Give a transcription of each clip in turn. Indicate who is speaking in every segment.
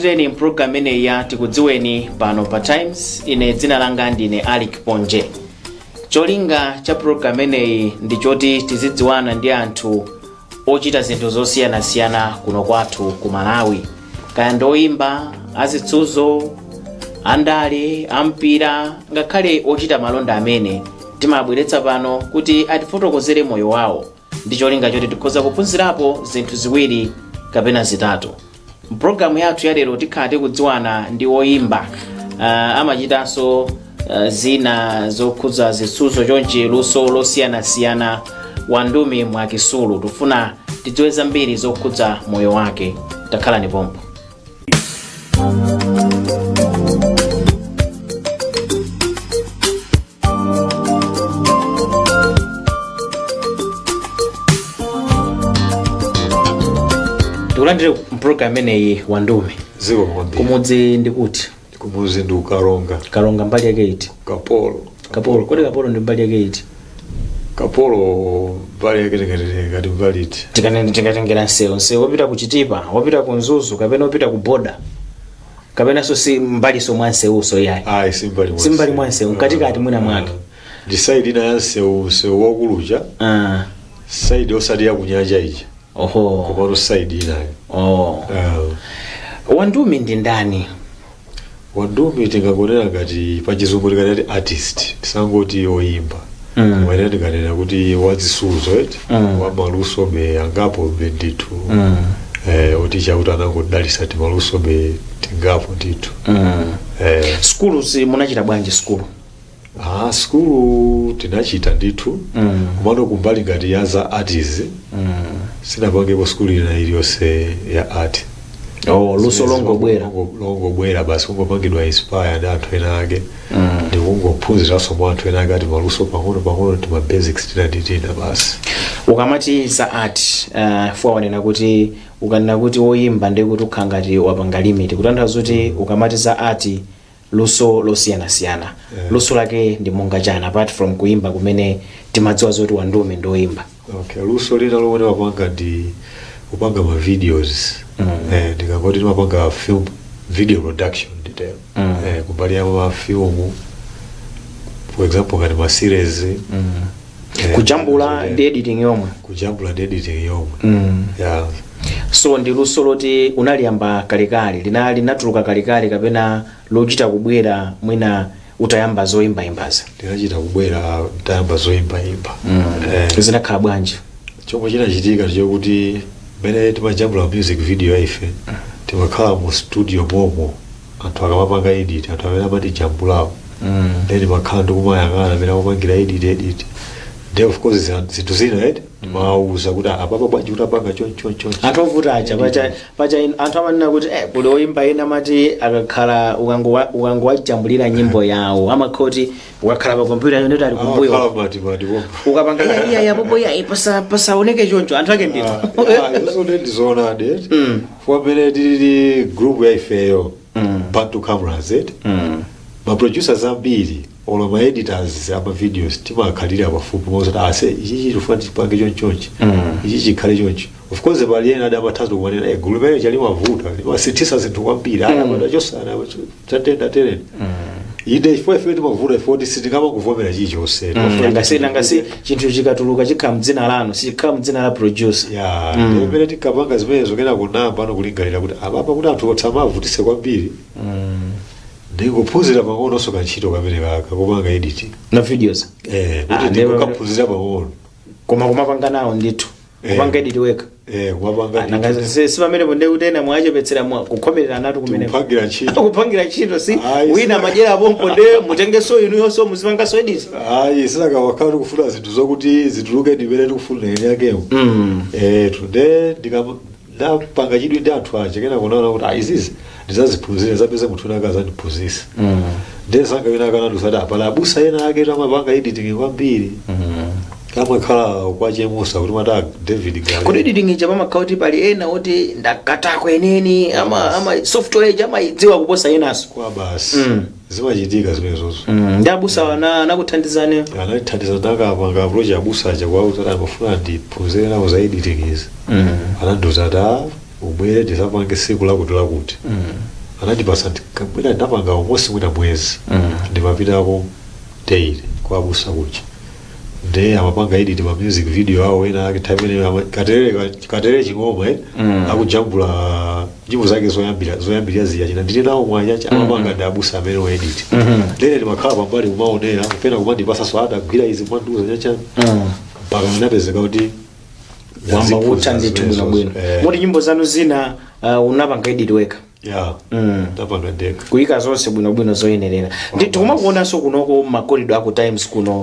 Speaker 1: Tikulandireni mpulogalamu imeneyi ya Tikudziweni pano pa Times. Ine dzina langa ndine Alick Ponje. Cholinga cha pulogalamu imeneyi ndi choti tizidziwana ndi anthu ochita zinthu zosiyanasiyana kuno kwathu ku Malawi, kaya ndi oyimba, azitsuzo, andale, ampira, ngakhale ochita malonda amene timabweretsa pano kuti atifotokozere moyo wawo ndi cholinga choti tikhoza kuphunzirapo zinthu ziwiri kapena zitatu. Mpulogalamu yathu ya lero tikhala tikudziwana ndi woyimba, amachitanso zina zokhudza zitsuzo chonchi, luso losiyanasiyana, Wandumi Mwakisulu. Tifuna tidziwe zambiri zokhudza moyo wake. Takhalani pompo. Tikulandire mpulogalamu imeneyi, Wandumi.
Speaker 2: Zikomo kwambiri.
Speaker 1: Kumudzi ndi kuti?
Speaker 2: Kumudzi ndi Ukaronga.
Speaker 1: Karonga mbali yake iti?
Speaker 2: Kapolo.
Speaker 1: Kapolo. Kodi Kapolo ndi mbali yake iti?
Speaker 2: Kapolo mbali yake tikati mbali iti?
Speaker 1: Tikatengera msewu wopita ku Chitipa, wopita ku Mzuzu, kapena wopita ku boda, kapenanso si mbalinso mwa msewuso iyayi?
Speaker 2: Ayi, si mbali mwa
Speaker 1: Si mbali mwa msewu, mkatikati mwina mwake.
Speaker 2: Ndi side ina ya msewu, msewu wakuluja, side osati ya kunyanja ija, komatu side inayo. Ah.
Speaker 1: Wandumi ndi ndani?
Speaker 2: Wandumi tingangonena ngati pachizungu tikanati artist, tisangoti oyimba, koma ine ndikanena kuti wazisudzo eti, wa maluso be angapo be ndithu, oti Chauta anangodalitsa timaluso be tingapo ndithu.
Speaker 1: Sukulu si munachita bwanji sukulu?
Speaker 2: Ah, sukulu tinachita ndithu, komano kumbali ngati ya za arts sinapangepo sukulu ina iliyonse ya art.
Speaker 1: Oh, luso longobwera.
Speaker 2: Longobwera basi, kungopangidwa inspire ndi anthu ena ake, ndikungophunziranso mwa anthu ena ake ati maluso pang'ono pang'ono, tima basics tina ndi tina basi.
Speaker 1: Ukamati za art, fuwa wanena kuti ukanena kuti woyimba ndi kuti ukhala ngati wapanga limit, kutanthauza kuti ukamati za art, luso losiyanasiyana, luso lake ndi monga chani apart from kuyimba kumene timadziwa zoti Wandumi ndi woyimba?
Speaker 2: Okay, luso lina lomwe ndimapanga ndi kupanga ma videos. Ndikangoti ndimapanga film video production nditero. Kumbali ya ma film, for example ngati ma series,
Speaker 1: Kujambula ndi editing yomwe?
Speaker 2: Kujambula ndi editing yomwe. Yeah.
Speaker 1: So ndi luso loti unaliyamba kalekale, linatuluka kalekale, kapena lochita kubwera mwina utayamba zoyimbayimbazi?
Speaker 2: Linachita kubwera ntayamba zoyimbayimba.
Speaker 1: Zinakhala bwanji?
Speaker 2: Chomwe chinachitika ndichokuti mmene timajambula music video ya ife, timakhala mu studio momo anthu akamapanga edit, anthu amene amatijambulawo, then timakhala ndikumayang'ana amene akupangira edit. Then of course zinthu zina edi timawauza kuti apapa bwanji kuti apanga chonchi chonchi chonchi.
Speaker 1: Anthu ovuta aja pacha anthu amanena kuti kuli oyimba ena amati akakhala ukangowajambulira nyimbo yawo, amakhala kuti ukakhala pa kompyuta yayo ndoti ali kumbuyo.
Speaker 2: Amakhala mati mati pomwe.
Speaker 1: Ukapanga iya iya popo iya pasaoneke choncho, anthu ake ndithu.
Speaker 2: Izo ndizoonadi. Fuwa mmene tilili group ya ifeyo, Bantu Cameras eti, ma producers ambiri olo ma editors ama videos timakhalira pafupi mozati ase ichi chifuna tipange chonchonchi, ichi chikhale chonchi. Of course pali ena adi amathanso kumanena gulu limene chalimavuta, limasinthisa zinthu kwambiri, aya pata chosana tatenda tereni. Inde, chifukwa ife timavuta, ife kuti sitingamakuvomera chilichonse.
Speaker 1: Nangasi chinthu chikatuluka chikhala mdzina lanu, sichikhala mdzina la producer.
Speaker 2: Ya, pamene tinkapanga zimenezo, kena kunamba ano kulingalira kuti apapa kuti anthu osamavutise kwambiri, ndingophunzira pang'ononso kantchito kamene kaka kopanga editing
Speaker 1: na videos.
Speaker 2: Kuti ndingokaphunzira pang'ono.
Speaker 1: Koma kumapanga nawo ndithu, kupanga edit wekha?
Speaker 2: Eh, kumapanga.
Speaker 1: Nanga si pamenepo ndiye kuti ena mwachepetsera kukhomerera anatu kumene.
Speaker 2: Tikupangira ntchito.
Speaker 1: Kupangira ntchito si
Speaker 2: Ayi,
Speaker 1: wina madyera pompo, nde mutengenso inuyonso muzipanganso edit.
Speaker 2: Ayi, sinakawakhala tikufuna zinthu zokuti zituluke ndimene tikufuna ene yakemo. Tunde ndapanga chidwi ndi anthu aja, kena kunaona kuti ah, izizi ndizaziphunzira, zapeza munthu wina akazandiphunzisa. Ndiye sanga wina akanandiuza apala abusa ena ake amapanga editing kwambiri, amakhala kwachemusa kuti mata David Gale.
Speaker 1: Kodi editing ija pamakhala kuti pali ena oti ndakatako eneni ama software ija amayidziwa kuposa enaso?
Speaker 2: Kwa basi. Zimachitika zimenezozo.
Speaker 1: Ndi abusa anakuthandizani?
Speaker 2: Anathandiza, ndakapanga approach abusa aja kuwauza kuti amafuna ndiphunzire nawo za editing izi. Anandiuza kuti ah, Ubwere tisapange siku lakuti lakuti. Anandipasa, mwina ndinapanga almost mwina mwezi. Ndimapitako daily kwa abusa kuja, nde amapanga edit ma music video awo ena ake. Nthawi imeneyo Katerere Ching'oma, eh, akujambula nyimbo zake zoyambira zoyambirira zija, china ndili nawo mwachacha, amapanga ndi abusa amene wa edit. Ndene ndimakhala pambali kumaonera, kupena kumandipasa, adagwira izi, kumandiuza chachani, mpaka ndinapezeka kuti
Speaker 1: Wamba kutha ndithu bwinobwino. Moti nyimbo zanu zina unapanga edit wekha?
Speaker 2: Ya. Ndapanga ndekha.
Speaker 1: Kuyika zonse bwinobwino zoyenerera. Ndi tikumakuonanso kunoko makorido aku Times kuno,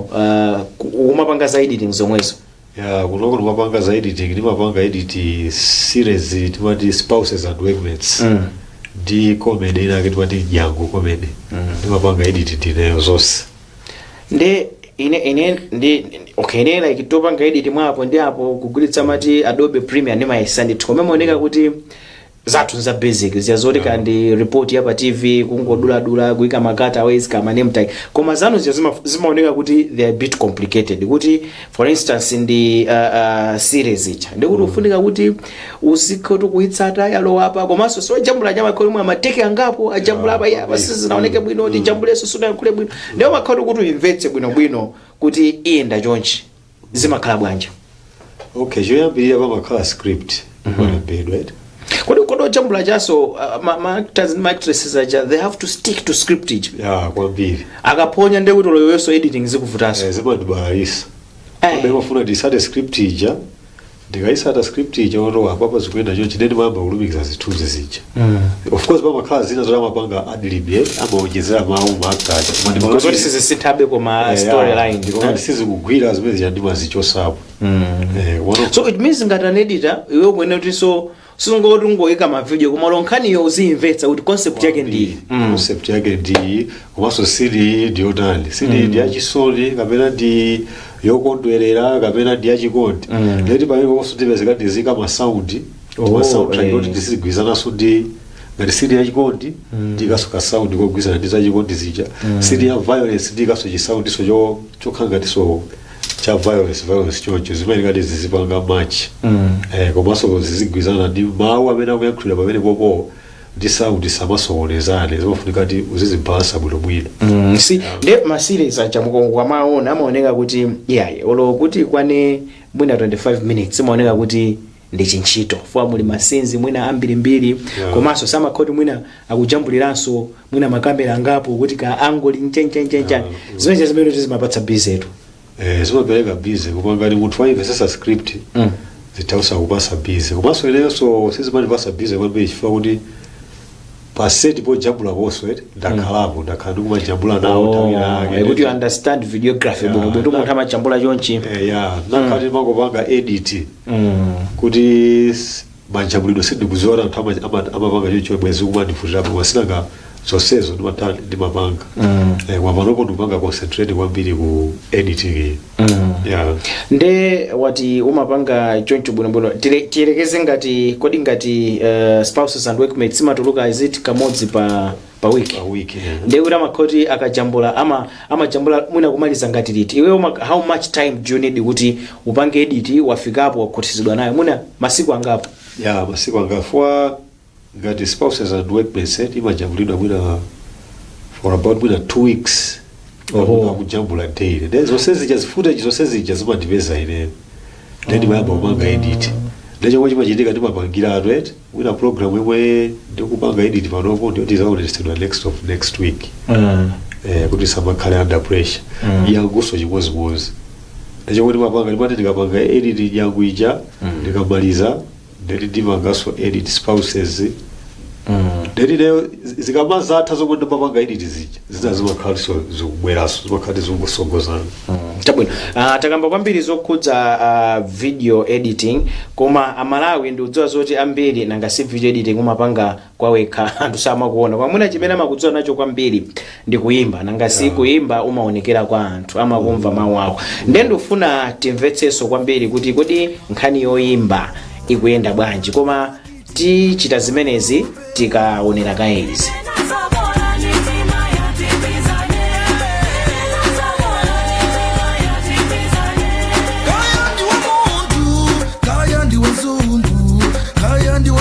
Speaker 1: umapanga za editing zomwezo?
Speaker 2: Ya, kunoko ndimapanga za editing. Ndimapanga edit series timati Spouses and Workmates ndi comedy ina ake timati Nyango Comedy. Ndimapanga edit ndineyo zonse.
Speaker 1: Ndi ine ndi, okay, ine like topanga edit mwapo ndi apo kugulitsa mati Adobe Premiere, ndimayesa ndithu, koma imaoneka kuti zathu nza basic ziya zoti kandi report ya pa TV, kungoduladula, kuyika ma cutaways, kama name tag. Koma zanu ziya zimaoneka kuti they are a bit complicated, kuti for instance ndi series ija, ndikuti ufunika kuti uzikho kuitsata yalowa apa, komanso sojambula chama imwe ama take angapo ajambula apa, iya basi zinaoneke bwino, tijambulenso sunayankhule bwino, ndiyo makhala kuti uimvetse bwinobwino kuti iyenda chonchi. Zimakhala bwanji?
Speaker 2: Okay, choyambirira pamakhala script imalembedwa, right?
Speaker 1: Kodi ojambula chaso, ma actors ndi ma actresses aja, they have to stick to script ija?
Speaker 2: Ya, kwambiri.
Speaker 1: Akaphonya ndiye kuti loyoyonso editing zikuvutanso.
Speaker 2: Eh, zimandibalalisa. Kobe imafuna ndisate script ija. Ndikayisata script ija, oto apapa zikuyenda chonchi, then ndimayamba kulumikiza zithunzi zija. Of course pamakhala zina zoti amapanga adlib, amaonjezera mawu ma actor aja. Koma
Speaker 1: Zoti sizisinthabe, koma storyline.
Speaker 2: Ndikamati sizikugwira, zimene zija ndimazichosapo. Eh,
Speaker 1: So it means ngati an editor, iwe ukuyenera kuti so sungoti ungoyika ma video, koma lonkhaniyo uziyimvetsa kuti concept yake ndi
Speaker 2: Concept yake ndi, komanso scene ndiyotani, scene ndi yachisoni kapena ndi yokondwerera kapena ndi yachikondi. Ndeti pamene ponso tipezeka ndizika ma sound, ma soundtrack yoti ndizigwirizananso ndi, ngati scene yachikondi, ndikaso ka sound kogwirizana ndi zachikondi zija. Scene ya violence, ndikaso chi sound so chokhala ngatiso cha violence choncho, zimene ngati zizipanga match. Eh, komanso zizigwirizana ndi mawu amene akuyankhulira pamene popo ndi sound, samasokonezane. Zimafunika kuti uzizibasa bwinobwino.
Speaker 1: Si nde ma series aja mukongo amaona amaoneka kuti iyayi, olo kuti kwane mwina 25 minutes, imaoneka kuti ndi chintchito fuwa muli ma scenes mwina ambirimbiri. Komanso samakhoti mwina akujambuliranso mwina makamera angapo kuti ka angle nchenchenchenchani, zimene zimene zimapatsa busy tu.
Speaker 2: Eh, zimapereka busy, koma ngati munthu waimvesesa script, zithausa kupasa busy. Komanso inenso sizimandipasa busy kwambiri chifukwa kuti pa set pojambula ponso, eti, ndakhalapo, ndakhala ndikumajambula nawo nthawi yake.
Speaker 1: Eh, kuti you understand videography bwino bwino, munthu amajambula chonchi.
Speaker 2: Eh, ya, nakhala ndimangopanga edit kuti majambulidwe sindikuziwa kuti anthu amapanga choncho, bwezi kumandivutirapo masinanga zonsezo ndimapanga. Eh, koma panopo ndikupanga concentrate kwambiri ku editing. Yeah.
Speaker 1: Nde wati umapanga choncho bwinobwino. Tiyelekeze ngati, kodi ngati Spouses and Workmates imatuluka, is it kamodzi pa week?
Speaker 2: Pa week, yeah.
Speaker 1: Ndiye kuti amakhoti akajambula amajambula mwina kumaliza ngati liti? Iwe how much time do you need kuti upange edit, wafikapo, wakhutizidwa nayo, mwina masiku angapo?
Speaker 2: Ya, masiku angafua, ngati Spouses and Workmates, imajambulidwa mwina for about mwina 2 weeks. Akujambula daily, then zonse zija, zi footage zonse zija zimandipeza ineyo, then ndimayamba kupanga edit. Then chomwe chimachitika, ndimapangiratu, eti, mwina program yomwe ndikupanga edit panopo ndiyo tizaonetsedwa next of next week, eh, kuti samakhale under pressure. Yanguso chimozimozi. Ndachomwe ndimapanga, ndimati ndikapanga edit yangu ija, ndikamaliza, ndeti ndipanganso edit Spouses. Ndeti leyo zikamazatha zomwe ndimapanga edit zija, zina zimakhala zikubweranso, zimakhala zikungosogozana.
Speaker 1: Chabwino. Takamba kwambiri zokhudza video editing, koma Amalawi ndikudziwa zoti ambiri, nanga si video editing umapanga kwawekha, anthu samakuona. Koma mwina chimene amakudziwa nacho kwambiri ndi kuyimba, nanga si kuimba umaonekera kwa anthu, amakumva mawu ako. Ndiye ndikufuna timvetsenso kwambiri kuti kodi nkhani yoyimba ikuyenda bwanji, koma tichita zimenezi tikaonera kaye izi.
Speaker 3: Zabola mitima yatipizane. Zabola mitima yatipizane.
Speaker 4: Kaya ndiwe muntu, kaya ndiwe mzungu, kaya ndiwe.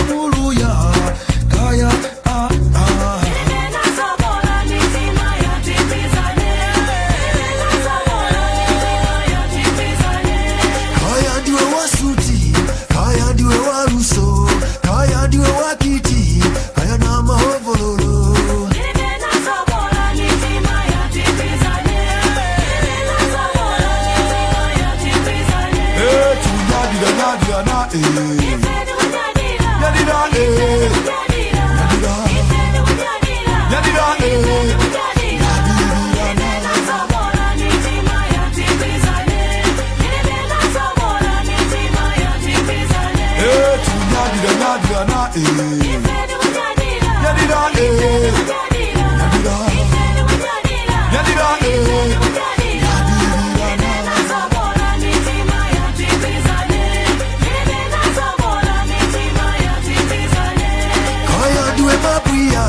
Speaker 4: Nyadira, Nyadira, Nyadira. Nyadira, nyadira na, Nyadira, Nyadira, nyadira, Nyadira na.
Speaker 5: Kaya ndiwe mabwiya,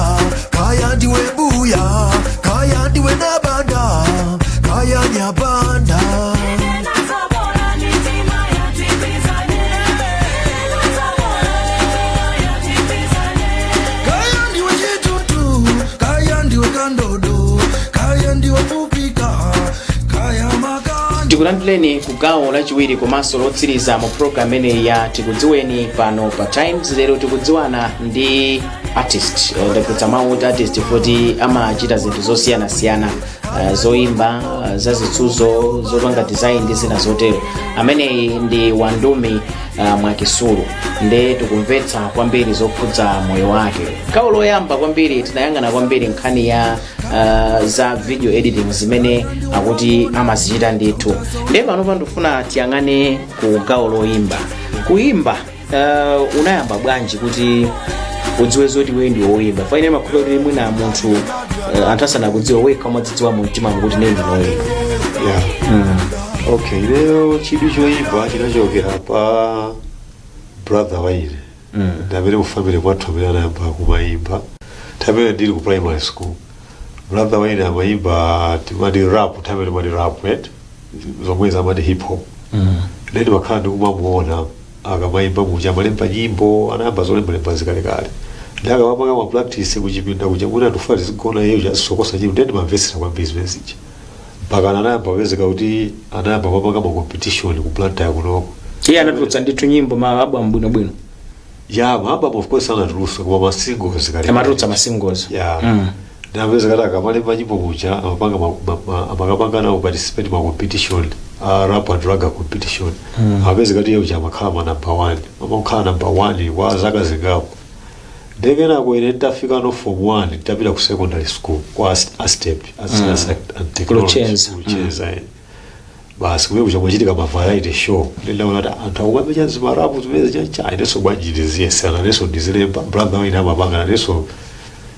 Speaker 5: kaya ndiwe mbuya, kaya ndiwe nabanda, kaya nyabanda. Kaya ndiwe chitutu, kaya ndiwe kandodo, kaya ndiwe pupika, kaya makanda.
Speaker 1: Tikulandireni ku gawo lachiwiri komanso lotsiriza mu program imeneyi ya Tikudziweni pano pa Times. Lero tikudziwana ndi artist. Ndagwiritsa mawu kuti artist poti amachita zinthu zosiyanasiyana, zoimba, zazitsuzo, zopanga design ndi zina zotero. Ameneyi ndi Wandumi Mwakisulu, nde tikumvetsa kwambiri zokhudza moyo wake. Gawo loyamba kwambiri tinayang'ana kwambiri nkhani ya za video editing zimene akuti amazichita ndithu. Ndiye pano ndifuna tiyang'ane ku gawo loyimba. Kuyimba, unayamba bwanji kuti udziwe zoti iwe ndi woyimba? Faine makhulupirira kuti mwina munthu, anthu asanakudziwe, wekha umadzidziwa mu mtima kuti ine ndine woyimba.
Speaker 2: Yeah, okay, ineyo chidwi choyimba chinachokera pa brother wa ine, ndi amene mu family mwathu amene anayamba kumayimba. Nthawi ndili ku primary school, brother wa ine amayimba, timati rap, nthawi timati rap, right? Zomwe zamati hip hop. Then ndimakhala ndikumamuona akamayimba muja, amalemba nyimbo, anayamba zolembalemba zikalekale, ndi akamapanga ma practice kuchipinda kuja kuti anthu tizigona, iyeyo chasokosa nyimbo. Ndiye ndimamvetsera kwambiri zimene zija mpaka anayamba kupezeka kuti anayamba kupanga ma competition ku Blantyre kunoko.
Speaker 1: Iye anatulutsa ndithu nyimbo, ma album bwinobwino?
Speaker 2: Ya, ma album of course anatulutsa, koma ma singles kale.
Speaker 1: Amatulutsa ma singles.
Speaker 2: Ya. Ndapeza kati akamalemba nyimbo muja amapanga amakapanga nawo participate ma competition, rap and ragga competition. Amapeza kati iye uja amakhala ma number one, amakhala number one kwa zaka zingapo. Ndekenako ine nditafika no form one, nditapita ku secondary school kwa Astep, Science and Technology.
Speaker 1: Luchenza.
Speaker 2: Luchenza, eh. Basi, kumene kuja kumachitika ma variety show. Ndinaona kuti anthu akumapecha zima rap zimene chacha, inenso bwanji ndiziyesera, nanenso ndizilemba? Brother wina amapanga, nanenso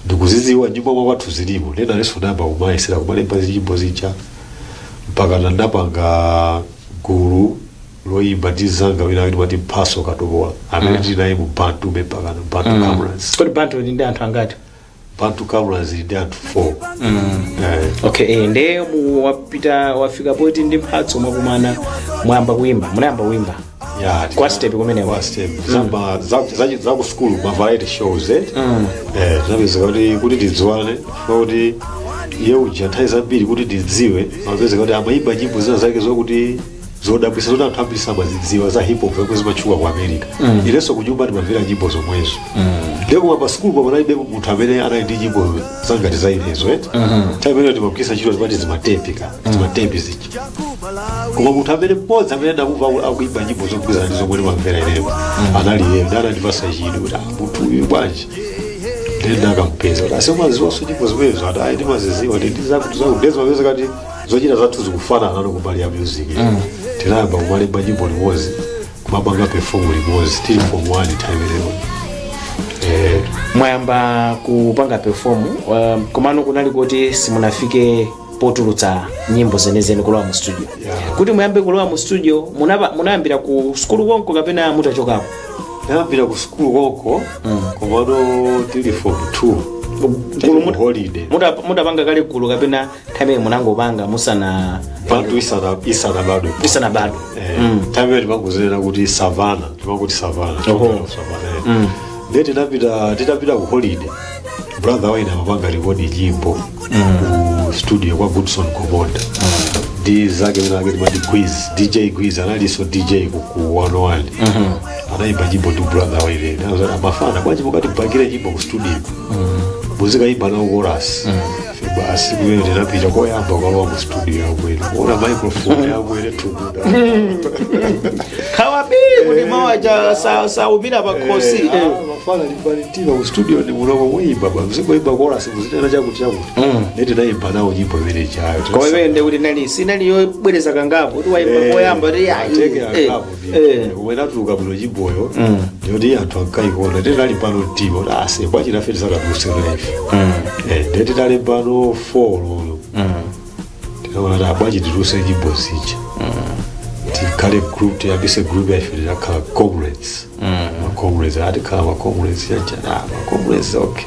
Speaker 2: ndikuzidziwa, nyumba mwa kwathu zilipo. Ndena nanenso ndayamba kumayesera kumalemba zinyimbo zija mpaka ndapanga gulu loyimba ndi zanga wina wina mati Mphaso Katopola, amene tili naye mu Bantu mpaka Bantu Cameras.
Speaker 1: Kodi Bantu ndi anthu angati?
Speaker 2: Bantu Cameras ndi anthu 4. Eh.
Speaker 1: Okay, nde wapita, wafika poti ndi Mphatso mwakumana, mwayamba kuimba, munayamba kuimba?
Speaker 2: Ya.
Speaker 1: Kwa Step kumeneko?
Speaker 2: Kwa Step, zamba za ku school, ma variety shows, eh. Eh, zinapezeka kuti tidziwane, chifukwa kuti iye uja nthawi zambiri kuti tidziwe, amapezeka kuti amayimba nyimbo zina zake zokuti zodabwisa, zoti anthu ambiri samazidziwa, za hip hop zomwe zimatchuka ku America. Inenso kunyumba ndimamvera nyimbo zomwezo. Ndiye koma pa sukulu pa panalibe munthu amene anali ndi nyimbo zangati za inezo, eh. Nthawi imeneyo timagwiritsa ntchito zimati zimatepi ka, zimatepi zija. Koma munthu amene mmodzi amene ndamumva akuimba nyimbo zogwirizana ndi zomwe ndimamvera ineyo anali iyeyo. Ndi anandipasa chidwi kuti, "Ah, munthu uyu bwanji?" Ndiye ndakampeza kuti, "Asimaziwanso nyimbo zimenezo?" Ati, "Ayi, ndimaziziwa, ndi zakuti zakuti." Ndiye zimapeza kati zochita zathu zikufanana no kumbali ya music. Tinayamba kumalemba nyimbo limodzi, kumapanga perform limodzi, tili form 1 nthawi imeneyo, eh.
Speaker 1: Mwayamba kupanga perform, komano kunali kuti simunafike potulutsa nyimbo zenezene, kulowa mu studio. Kuti muyambe kulowa mu studio, munayambira ku sukulu konko kapena mutachokapo?
Speaker 2: Ndayambira ku sukulu konko, komano tili form 2, tili
Speaker 1: Gulu
Speaker 2: ku holiday.
Speaker 1: Mutapanga kale gulu kapena nthawi imene munangopanga musana
Speaker 2: Bantu isanabadwe.
Speaker 1: Isanabadwe.
Speaker 2: Eh, nthawi imene timangozinena kuti Savana, timanguti Savana. Savana, eh. Ndiye tinapita, titapita ku holiday, brother waina amapanga record nyimbo ku studio kwa Goodson Komonda ndi zake wina ake timati Gwiz, DJ Gwiz, analinso DJ ku 101. Anayimba nyimbo ndi brother waine. Amafana, "Bwanji mukati mpangire nyimbo ku studio, muzikayimba nawo chorus?" Basi, kumene tinapita koyamba kukalowa mu studio yabwino, kuona microphone yabwino, tukuda.
Speaker 1: Khawabi kuti mawaja saumira pakhosi.
Speaker 2: Mafana limbalitima ku studio ndi muloko muyimba ba, mzingoyimba chorus, muzinena chakuti chakuti. Neti nayimba nawo nyimbo imene chayo.
Speaker 1: Koma imene ndi kuti nali sinali yobwereza kangapo, kuti wayimba koyamba kuti yayi.
Speaker 2: Take angapo. Koma inatuluka bwino nyimboyo, ndiyoti anthu ankayikonda. Tinali pano mtima kuti ase kwachinafe tisakatulutse ife. Ndeti tali pano 4 lolo, tinaona kuti abwachi titulutse nyimbo zija, tikhale group, tiyambise group yaife. Tinakhala Comrades, ma Comrades, atikhala ma Comrades chanchana, ma Comrades, okay.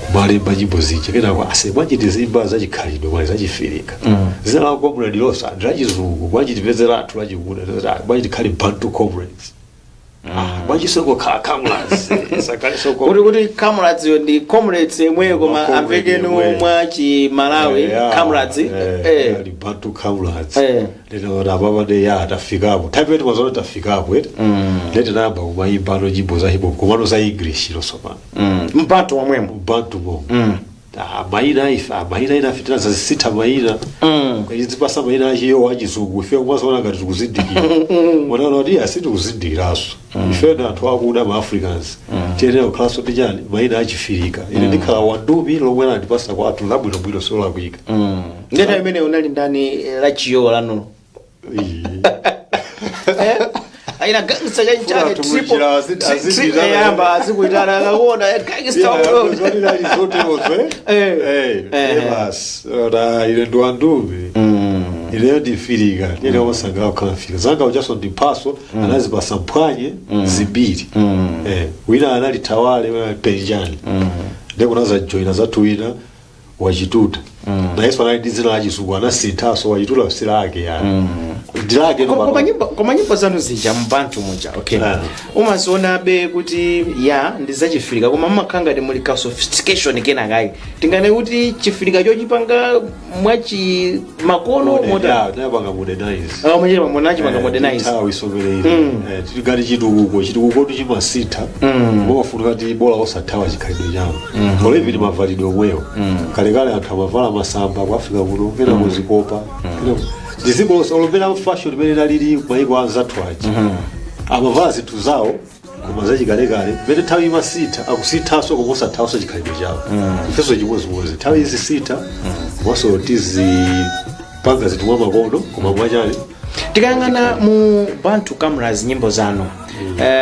Speaker 2: Kumalemba nyimbo zija, kenako ase bwanji tizimba zachikhalidwe, bwanji zachifirika? Zina la comrade losa ndilachizungu, bwanji tipeze lathu lachikuda? Bwanji tikhale Bantu Comrades? Ah, bwanji sokokhala Comrades, sakhale soko.
Speaker 1: Kuti Comrades yo ndi Comrades yemweyo, koma
Speaker 2: Comrade
Speaker 1: amvekenu
Speaker 2: yemweyo.
Speaker 1: mwa Chimalawi Comrades.
Speaker 2: Ali Bantu Comrades. Lero apapa de ya tafikapo, type yetu mazono tafikapo eti. Lete nayamba kumayimba no nyimbo za hip hop, komano za English losopano.
Speaker 1: Mbantu wamwemo.
Speaker 2: Bantu mo. Ah, mayina ife, ah, mayina ina afitira zazisitha mayina. Izipasa mayina achiyo achizungu, ife kumazoona ngati tikuzindikira, unaona kuti asi tikuzindikiraso ife ndi anthu akuda, ma Africans, tiyenera kukhalanso ndi chani, mayina achifirika. Ine ndikhala Wandumi, lomwe landipasa kwathu labwinobwino, solakwika.
Speaker 1: Ndeta imene unali ndani lachiyo lanu? Aina gangster chanchane.
Speaker 2: Funa tumujira azinditana.
Speaker 1: Yamba azikuitana akakuona gangster.
Speaker 2: Basi, ine ndi Wandumi, ineyo ndifirika, ndiyene wamasangala kukhala mfirika zanga uchaso ndi mphaso anazipasa mphwanye zimbiri. Wina anali Tawale, wina anali Penjani. Ndekunaza joina zathu wina Wachituta, nayenso anali ndi dzina lachizungu, anasinthaso Wachituta, si lake yani, ndilake.
Speaker 1: Koma nyimbo zanu zija mbantu muja, okay, umazionabe kuti ya ndi zachifirika, koma mmakhala ngati muli ka sophistication kenakayi, tingane kuti chifirika chochipanga mwachi makono mota.
Speaker 2: Tinapanga modernize.
Speaker 1: Ah, munachipanga modernize.
Speaker 2: Nthawi isomere ine ngati chitukuko, chitukuko chimasintha, kumafunika kuti bola osathawa chikhalidwe chawo. Olevini mavalidwe omwewo, kalekale anthu amavala masamba ku Africa kuno, kena kuzikopa ndiziko lonse, olopera fashion imene inalili maiko anzathu aja, amavala zinthu zawo koma zachikalekale. Pamene nthawi imasintha, akusinthanso koma osathawanso chikhalidwe chawo. Ifenso chimodzimodzi, nthawi izisintha, komanso tizipanga zinthu mwa makono, koma mwachani.
Speaker 1: Tikayang'ana mu Bantu Cameras, nyimbo zanu,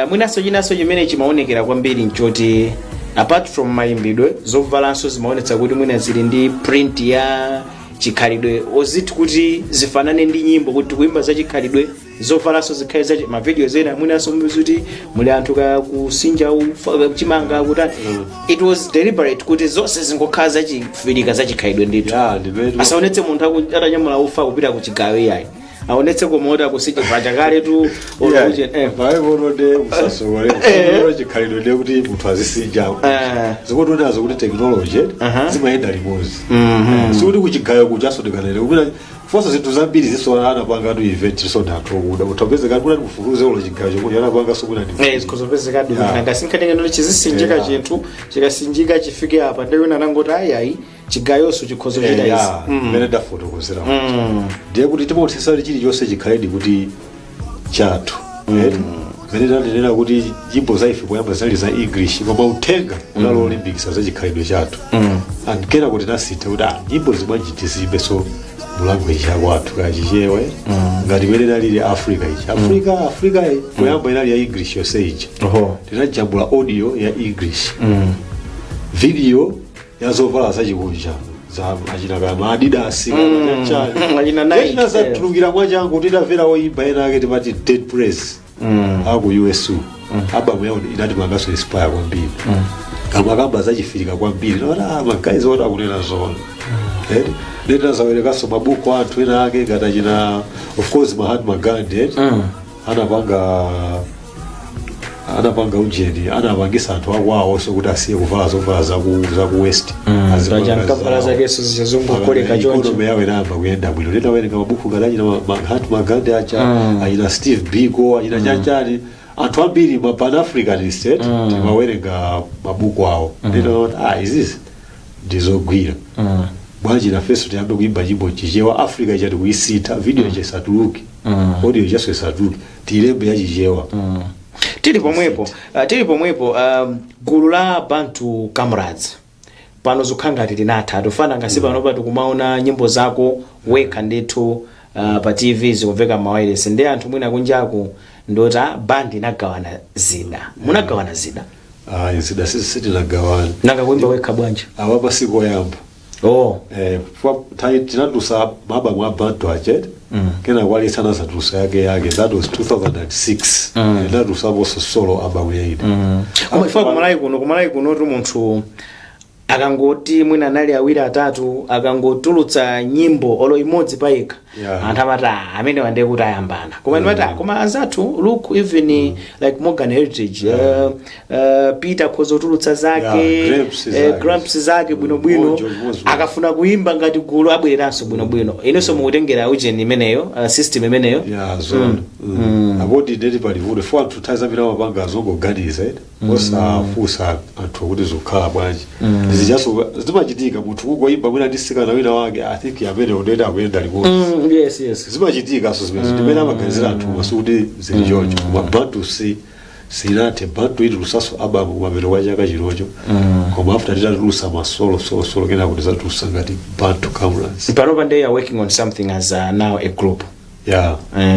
Speaker 1: mwinanso chinanso chimene chimaonekera kwambiri nchoti apart from mayimbidwe, zovalanso zimaonetsa kuti mwina zili ndi print ya chikhalidwe, oziti kuti zifanane ndi nyimbo, kuti tikuimba za chikhalidwe, zovalanso zikhale za ma videos ena, mwinanso mupeza kuti muli anthu ka kusinja chimanga kutani. It was deliberate kuti zonse zingokhala zachifirika, zachikhalidwe ndithu?
Speaker 2: Ya, ndimene
Speaker 1: Asaonetse munthu atanyamula ufa kupita ku chigayo, iyayi, aonetse koma akusinja pacha kale tu.
Speaker 2: Paipono de usasokole chikhalidwe, de kuti munthu azisinja, zikutionazo kuti technology zimayenda limodzi. Sikuti kuchigayo kuchasonekanene kupita fonso, zinthu zambiri ziso anapanga tu event so anthu okuda utapezeka kuti mufufuze ulo chigayo chokuti anapanga sokuti ndi
Speaker 1: Zikhozopezekadi. Ngasinkatengenolo chizisinjika chinthu chikasinjika chifike apa, ndiwina anangoti ayiayi, chigayonso chikhozochita izi.
Speaker 2: Mmene ndafotokozera, ndiye kuti timaonetsetsa kuti chilichonse chikhaledi kuti chathu. Mmene tanenera kuti nyimbo za ife poyamba zinali za English, koma uthenga unali olimbikitsa za chikhalidwe chathu, and kena kuti nasintha kuti ah, nyimbo zibwanji tizimbe so mu language yakwathu kachichewe, ngati imene inalili Africa ichi, Africa, Africa iyi poyamba inali ya English yonse ija. Tinajambula audio ya English, video ya zovala zachikunja za achina kama Adidas.
Speaker 1: Achina Nike,
Speaker 2: Zatulukira mwachangu titamvera woimba ena ake timati Dead Prez aku USU, album yawo inatipanganso inspire kwambiri. Kamakamba zachifirika kwambiri, naona ma guys oti akunena zoona. Leta zawerekanso mabuku anthu ena ake ngati achina, of course, Mahatma Gandhi, anapanga ujeni, anapangisa anthu akwawonso kuti asiye kuvala zovala zaku West. Azipanga
Speaker 1: Paja
Speaker 2: zawo.
Speaker 1: Zakenso zichazungukoleka choncho.
Speaker 2: Economy yawo inayamba kuyenda bwino. Leta mabuku ngati achina Mahatma Gandhi acha, achina Steve Biko, achina chanchani, anthu ambiri ma Pan Africanist, timawerenga mabuku awo. Leta ah, izizi Ndizogwira bwanji nafenso tiyambe kuimba nyimbo Chichewa? Africa ija tikuyisintha, video ija isatuluke, audio ijaso isatuluke, tiyilembe ya Chichewa.
Speaker 1: Tili pomwepo, gulu la Bantu Comrades pano zikukhala ngati linatha, tufana ngasi pano tikumaona nyimbo zako wekha ndithu pa TV, zikumveka mawayilesi ndi anthu mwina kunjaku ndoti bandi inagawana zida, munagawana zida?
Speaker 2: Ayi, zida sitinagawana.
Speaker 1: Nanga kuimba wekha bwanji?
Speaker 2: Awa masiku oyamba.
Speaker 1: Oh.
Speaker 2: Tinatulusa mabamu a Bantu ajet, kena kwalisa anazatulusa yake yake, that was 2006. Inatulusaponso solo album yaine.
Speaker 1: Koma ifika kumalawi kuno tu munthu akangoti mwina anali awiri atatu, akangotulutsa nyimbo olo imodzi payekha, anthu amati, "Ah, amene wande kuti ayambana." Koma ndimati, "Ah, koma anzathu, look, even like Morgan Heritage, Peter akhoza kutulutsa zake."
Speaker 2: Yeah, Gramps zake.
Speaker 1: Gramps zake bwinobwino.
Speaker 2: Mojo, Mojo.
Speaker 1: Akafuna kuimba ngati gulu abwereranso bwinobwino. Inenso mukutengera ujeni imeneyo, system imeneyo?
Speaker 2: Yeah, zona apoti ndeti palivuto fo anthu nthawi zambiri amapanga azongoganiza ene osafunsa anthu kuti zikukhala bwanji. Zichaso zimachitika, munthu kungoyimba mwina ndi sikana wina wake, I think amene undeti akuyenda limodzi.
Speaker 1: Mm, yes yes
Speaker 2: Zimachitika so zimene ndimene amaganizira anthu masukuti zili choncho, koma Bantu si sinathe. Bantu itulusaso album kumapeto kwa chaka chinocho, koma after titatulusa ma solo solo solo, kena kuti zatulusa ngati Bantu Comrades.
Speaker 1: Panopa they are working on something as now a group?
Speaker 2: Yeah.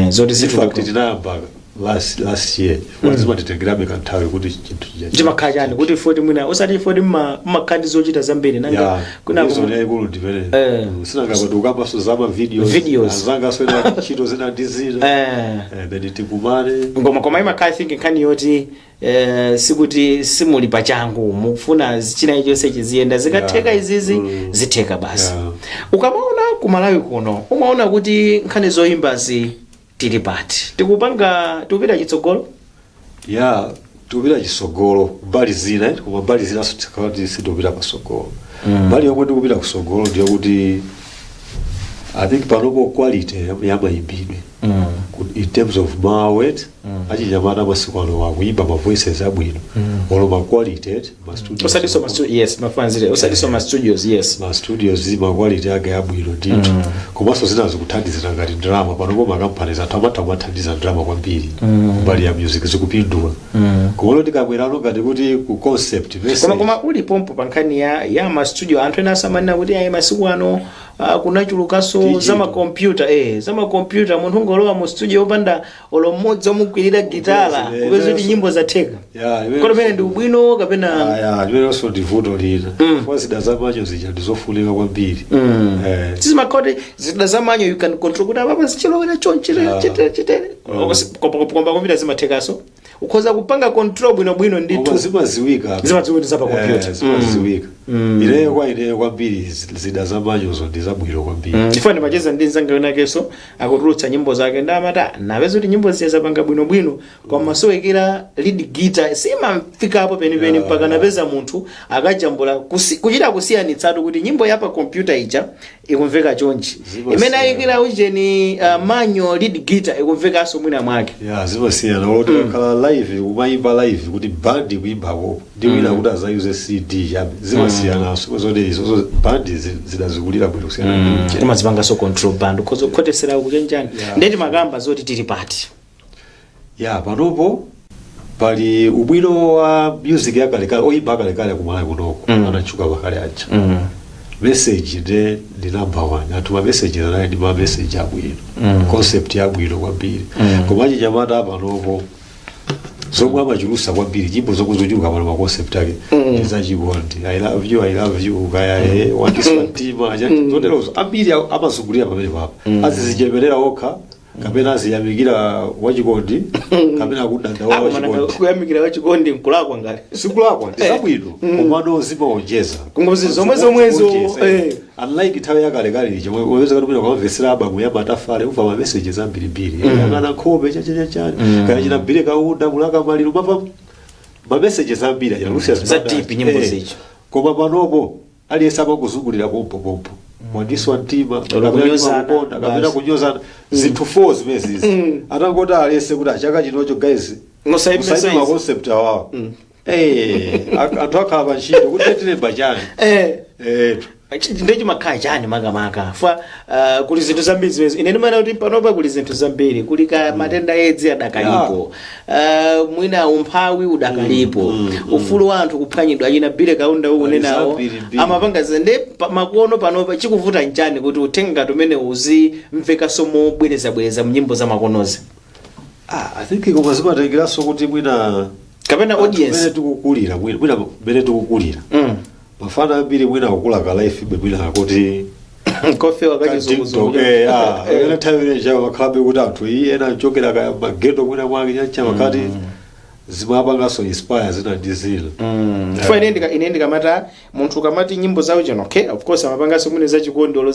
Speaker 1: Zoti
Speaker 2: In fact,
Speaker 1: zituluka.
Speaker 2: tinayamba last year. Zimatitengerabe kanthawi kuti chinthu chija
Speaker 1: Chimakhala chani kuti foti mwina usati foti mmakhala ndi zochita zambiri nanga kuna
Speaker 2: reason yayikulu ndimene sinangapati ukambaso zama videos.
Speaker 1: Videos.
Speaker 2: Anzangaso ena ntchito zina ndi zina. Then tikumane.
Speaker 1: Ngoma koma imakhala, I think, nkhani yoti sikuti simuli pachangu, mukufuna china chonse chiziyenda zikatheka. Izizi zitheka basi. Ukamaona kumalawi kuno, umaona kuti nkhani zoyimbazi tili pati? Tikupanga, tikupita chitsogolo?
Speaker 2: Ya, tikupita chitsogolo mbali zina, koma mbali zinaso tikati sitikupita pasogolo. Mbali yomwe tikupita kusogolo ndiyo kuti I think panopo quality ya mayimbidwe in terms of mawu achinyamata masiku ano akuyimba ma voices abwino, olo ma quality ma studios.
Speaker 1: Osatiso ma yes, mafanzire, osatiso ma studios, yes.
Speaker 2: Ma studios ma quality ake abwino ndithu, komanso zina zikuthandizira ngati ndalama. Panopo ma companies anthu amatha kumathandiza ndalama kwambiri kumbali ya music, zikupindula. Komano tikabwerano ngati kuti ku concept message,
Speaker 1: Koma uli pompo pa nkhani ya ma studio, anthu ena asamanena kuti ayi, masiku ano kunachulukanso
Speaker 2: Digital.
Speaker 1: zamakompyuta, munthu ungolowa mu studio opanda olo mmodzi omugwirira gitala,
Speaker 2: Yes,
Speaker 1: kupeza kuti nyimbo zatheka. Kodi pamene ndi ubwino kapena?
Speaker 2: Aya, limenenso ndi vuto lina. Kwa zida za manual zija ndizofunika kwambiri.
Speaker 1: Sizimakhoti zida za manual, you can control kuti apapa zichilowera chonchi, chitere chitere. Koma kompyuta zimathekaso, ukhoza kupanga control bwinobwino
Speaker 2: Koma
Speaker 1: ndithu.
Speaker 2: Zimaziwika.
Speaker 1: Zimadziwika za pa computer.
Speaker 2: Eh, zimaziwika. Ineyo, kwa ineyo kwambiri zida za manualzo ndi zabwino kwambiri.
Speaker 1: Chifukwa ndimacheza ndi mzanga winakenso akutulutsa nyimbo zake, ndamati napeza kuti nyimbo ziya zapanga bwinobwino, koma masowekera lead guitar, simamfikapo penipeni, mpaka napeza munthu akajambula kuchita kusiyanitsatu kuti nyimbo ya pa kompyuta ija ikumveka chonchi,
Speaker 2: Zimasiyana.
Speaker 1: imene ayikira ujeni manual lead guitar ikumvekanso mwina mwake.
Speaker 2: Ya, zimasiyana. Olo tikakhala live, kumayimba live kuti bandi kuyimbako ndi wina kuti azayuze CD chabe, zimasiyanaso zoti izozo bandi zidazikulira bwino kusiyana ndi uje.
Speaker 1: Umazipanganso control band, ukhoza kukhotesera kuchenjani. Ndeti makamba zoti tili pati?
Speaker 2: Ya, panopo pali ubwino wa music yakalekale, oyimba akalekale kumalawi kunoko anatchuka pakale aja. Message nde ndi number one. Anthu ma message anali ndi ma message abwino, concept yabwino kwambiri. Koma achinyamata panopo zomwe amachulusa kwambiri, nyimbo zomwe zochuluka pano, ma concept ake ndi zachikondi, "I love you, I love you," kaya "wandiswa mtima," zoterozo. Ambiri amazungulira pamene papo, azizichemerera okha kapena aziyamikira wachikondi kapena akudandaula wachikondi.
Speaker 1: Kuyamikira wachikondi nkulakwa ngati?
Speaker 2: Sikulakwa, ndi zabwino, komano zimaonjeza.
Speaker 1: Kungozi zomwe zomwezo,
Speaker 2: Zikuonjeza, Unlike nthawi yakalekale ija, wapeza kuti mwina ukamamvesera album ya Matafale, umva ma messages ambirimbiri, yang'ana nkhope chachachachani, kaya chinambire kaunda mulaka maliro, mapa ma messages ambiri aja Lucius
Speaker 1: Za
Speaker 2: Banda.
Speaker 1: deep nyimbo zicho.
Speaker 2: Koma panopo aliyense amangozungulira pompo pompo, mwandiswa mtima,
Speaker 1: Olo
Speaker 2: kapena
Speaker 1: kunyozana,
Speaker 2: ndimakukonda, kapena
Speaker 1: basi.
Speaker 2: kunyozana, zinthu four zimenezi. Atangoti aliyense kuti achaka chinocho, guys,
Speaker 1: Musaimbe
Speaker 2: musaimbe
Speaker 1: size.
Speaker 2: ma concept awawo. Eh, anthu akhala pa ntchito kuti tilemba chani?
Speaker 1: Ndechimakhala chani makamaka fa kuli zinthu zambiri zimene ine ndimaona kuti panopa kuli zinthu zambiri, kuli ka matenda edzi adakalipo, mwina umphawi udakalipo, ufulu wa anthu kuphwanyidwa, achina Billy Kaunda ukunenawo
Speaker 2: Zambiri mbiri.
Speaker 1: Amapanga nde makono panopa chikuvuta nchani kuti uthenga ngati umene uzimvekanso mobwerezabwereza mnyimbo za makonozi?
Speaker 2: Ah, I think koma zimatengeranso kuti mwina
Speaker 1: kapena
Speaker 2: anthu
Speaker 1: audience
Speaker 2: mmene tikukulira, mwina mmene tikukulira, mafana ambiri mwina akukula ka life be mwina akuti
Speaker 1: kofewa kachizunguzungu.
Speaker 2: Ena nthawi imene chawo makhalabe kuti anthu iyi ena achokera kaya mageto mwina mwake chancha makati zimapanganso inspire zina ndi zina.
Speaker 1: Chifukwa ine ndikamata munthu ukamati nyimbo zawo chano, okay, of course amapanganso mwina zachikondolo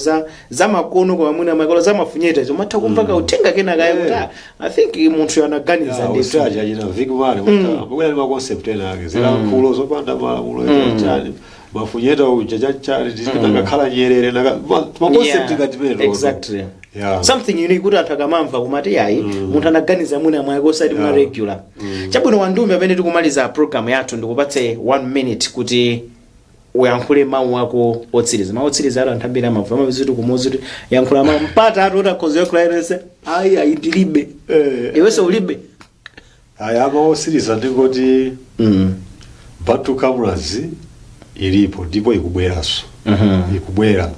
Speaker 1: za makono, koma mwina makolo zamafunyeta izo umatha kumva kauthenga kena kaya kuti ah, I think munthu anaganiza ndithu.
Speaker 2: Usaja achina Vic Marley amabwera ndi ma concept ena ake, zilankhulo zopanda malamulo, chani, mafunyeta uja, chanchani, ndakakhala Nyerere ma concept ngati mene.
Speaker 1: Something unique kuti anthu akamamva kumati yayi, munthu anaganiza mwina mwake osati mwa regular. Chabwino, Wandumi, amene tikumaliza program yathu, ndikupatse one minute kuti uyankhule mawu ako otsiriza. Mawu otsiriza alo anthu ambiri amamva amapeza kuti kumuzi kuti yankhula mawu mpata atu utakhoza yankhula yense, ayi ayi, ndilibe. Iwenso ulibe.
Speaker 2: Aya, mawu otsiriza ndingoti Bantu Cameras ilipo ndipo ikubweranso. Ikubwera,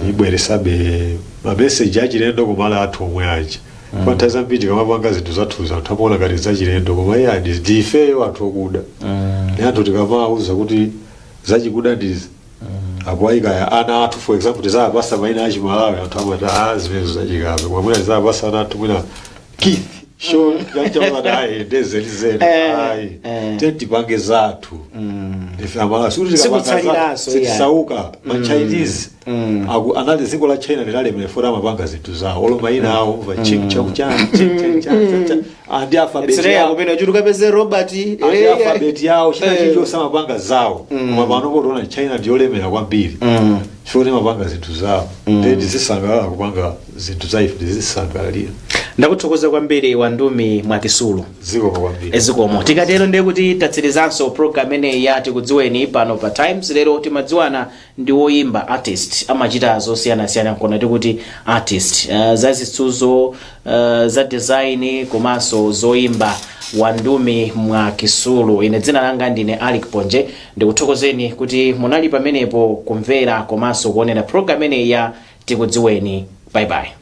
Speaker 2: ibweresabe mameseji achilendo kumala athu omwe aja. Kwa nthawi zambiri tikamapanga zinthu zathuzi anthu amaona ngati zachilendo, koma iye ndi ifeyo anthu okuda. Ni anthu tikamawuza kuti zachikuda ndizi apo ayikaya ana athu, for example, tizapasa mayina achimalawi, anthu amati a zimenezo zachikape, koma mwina tizapasa ana athu mwina Keith Sean chanchamat, ayi, ndezenizeni. Ayi, te tipange zathu ife Amalawi, sikuti tikapanga
Speaker 1: Sikutsaliranso,
Speaker 2: zathu
Speaker 1: iya.
Speaker 2: sitisauka. Ma Chinese anali dziko la China lilalemera fora amapanga zinthu zawo, olo mayina awo umva ching chong chan ching chang chang chang andi alphabet
Speaker 1: It's rare
Speaker 2: yawo
Speaker 1: kumene kuti ukapeze Robert.
Speaker 2: Andi alphabet yawo, china chilichonse amapanga zawo. Koma pano potiona China ndiyolemera kwambiri chifukwa timapanga zinthu zawo. Then tizisangalala kupanga zinthu za ife, tizisangalalira.
Speaker 1: Ndakuthokoza kwambiri, Wandumi Mwakisulu.
Speaker 2: Zikomo kwambiri.
Speaker 1: Zikomo. Tikatero ndiye kuti tatsirizanso program imeneyi ya Tikudziweni pano pa Times. Lero timadziwana ndi woyimba, artist, amachita zosiyanasiyana nkona tikuti artist, za zitsuzo, za design komanso zoyimba, Wandumi Mwakisulu. Ine dzina langa ndine Alick Ponje. Ndikuthokozeni kuti munali pamenepo kumvera komanso kuonera program imeneyi ya Tikudziweni. Bye bye.